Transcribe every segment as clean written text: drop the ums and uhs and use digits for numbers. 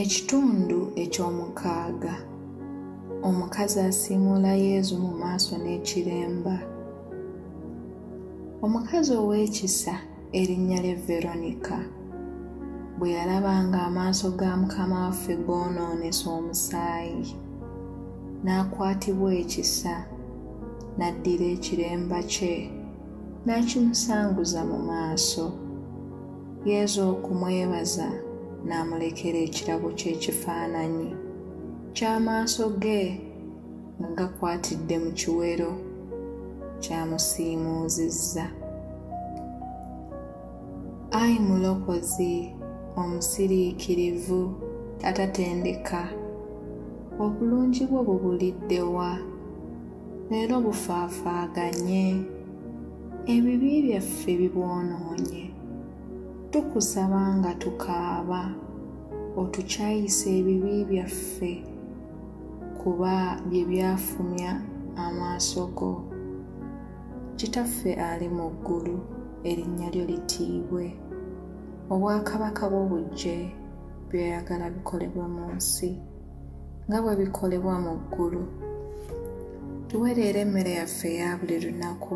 Ekitundu eky'omukaaga. Omukazi asiimuula Yezu mu maaso n'ekiremba. Omukazi ow'ekisa erinnya lye Veronika bwe yalaba ng'amaaso ga Mukama waffe goonoonese omusaayi, n'akwatibwa ekisa, n'addira ekiremba kye n'akimusanguza mu maaso. Yezu okumwebaza n'amulekera ekirabo ky'ekifaananyi ky'amaaso ge nga gakwatidde mu kiwero ky'amusiimuuzizza. Ayi Mulokozi omusiriikirivu atatendeka, obulungi bwo bubulidde wa? Leero bufaafaaganye, ebibi byaffe bibwonoonye. Tukusaba nga tukaaba, otukyayise ebibi byaffe, kuba bye byafumya amaaso go. Kitaffe ali mu ggulu, erinnya lyo litiibwe. Obwakabaka bwo bujje, by'oyagala bikolebwe mu nsi nga bwe bikolebwa mu ggulu. Tuwe leero emmere yaffe eya buli lunaku.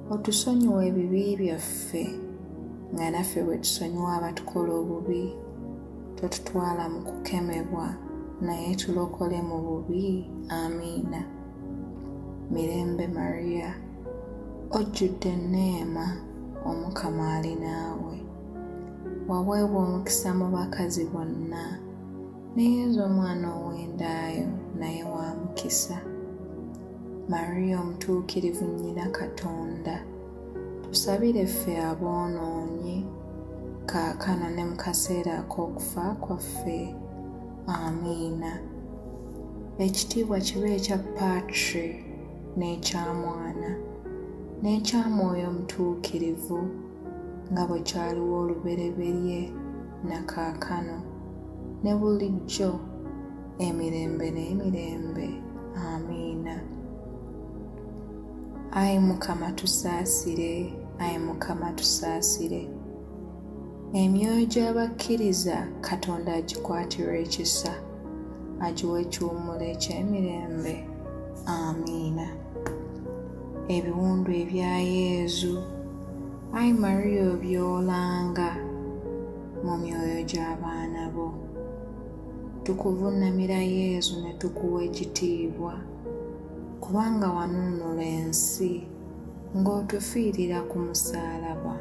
Otusonyiwe ebibi byaffe nga naffe bwe tusonyiwa abatukola obubi. Totutwala mu kukemebwa, naye tulokole mu bubi. Amiina. Mirembe Maria, ojjudde enneema, Omukama ali naawe. Waweebwa omukisa mu bakazi bonna, ne Yezu omwana ow'endaayo naye wa mukisa. Maria omutuukirivu nnyina Katonda, tusabire ffe aboonoonyi, kaakano ne mu kaseera ak'okufa kwaffe. Amiina. Ekitiibwa kibe ekya Patri n'ekya Mwana n'ekya Mwoyo Mutuukirivu, nga bwe kyaliwo olubereberye na kaakano ne bulijjo emirembe n'emirembe. Amiina. Ayi Mukama tusaasire, ayi Mukama tusaasire. Emyoyo gy'abakkiriza Katonda agikwatirwa ekisa, agiwa ekiwummulo eky'emirembe. Amiina. Ebiwundu ebya Yezu, ayi Maria obyolanga mu myoyo gy'abaana bo. Tukuvunnamira Yezu ne tukuwa ekitiibwa, kubanga wanunula ensi ng'otufiirira ku musaalaba.